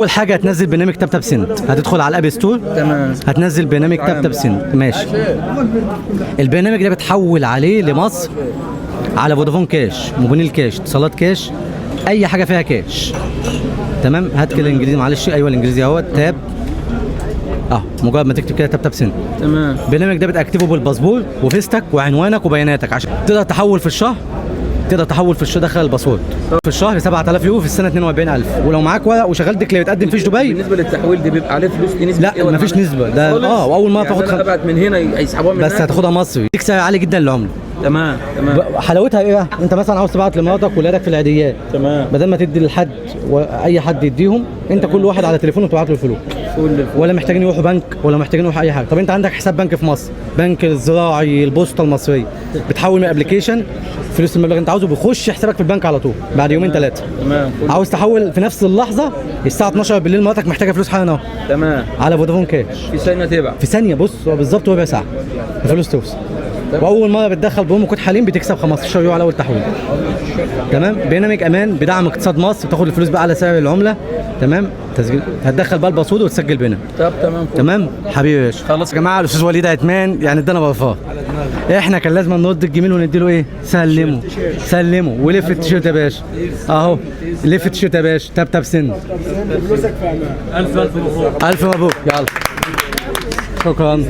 اول حاجة هتنزل برنامج Taptap Send، هتدخل على ال App Store. تمام. هتنزل برنامج Taptap Send، ماشي. البرنامج ده بتحول عليه لمصر على فودافون كاش، موبينيل كاش، اتصالات كاش، اي حاجة فيها كاش. تمام. هات كده الانجليزي، معلش. ايوه الانجليزي اهوت، tap مجرد ما تكتب كده Taptap Send. تمام. البرنامج ده بتاكتفه بالباسبور وفيستك وعنوانك وبياناتك عشان تقدر تحول في الشهر. تقدر تحول في الشهر، دخل ال password، في الشهر 7000 يورو، في السنة 42000. ولو معاك ورق وشغال declare بتقدم فيش دبي. بالنسبة للتحويل دي بيبقى عليه فلوس؟ دي نسبه لا، إيه ولا مفيش معلش؟ نسبه ده. خالص؟ واول ما يعني تاخد أنا ابعت من هنا يسحبوها من بس هناك؟ هتاخدها مصري، ديك سعر عالي جدا للعملة. تمام. حلاوتها ايه بقى؟ انت مثلا عاوز تبعت لمراتك ولادك في العيديات. تمام. بدل ما تدي لحد واي حد يديهم، انت كل واحد على تليفونه تبعت له الفلوس. فل الفل. ولا محتاجين يروحوا بنك ولا محتاجين يروحوا اي حاجه. طب انت عندك حساب بنك في مصر، بنك الزراعي، البوسطه المصريه، بتحول من application فلوس المبلغ اللي انت عاوزه بيخش حسابك في البنك على طول بعد يومين ثلاثة. تمام فل. عاوز تحول في نفس اللحظة الساعة 12 بالليل، مراتك محتاجه فلوس حالا اهو. تمام. على فودافون كاش. في ثانية تبع. في ثانيه، بص هو بالظبط ربع ساعة الفلوس توصل. واول مرة بتدخل promo code حليم بتكسب 15 يورو على اول تحويل. تمام. برنامج امان بدعم اقتصاد مصر، بتاخد الفلوس بقى على سعر العملة. تمام. تسجيل، هتدخل بقى ال password وتسجل بينا. طب تمام فل. تمام حبيبي يا باشا. خلاص. يا جماعة الاستاذ وليد عثمان يعني ادانا برفاه، احنا كان لازم نرد الجميل ونديله ايه؟ سلمه سلمه ولف التيشيرت يا باشا اهو، لف التيشيرت يا باشا. Taptap Send. فلوسك في امان. الف الف مبروك، الف مبروك. يلا شكرا.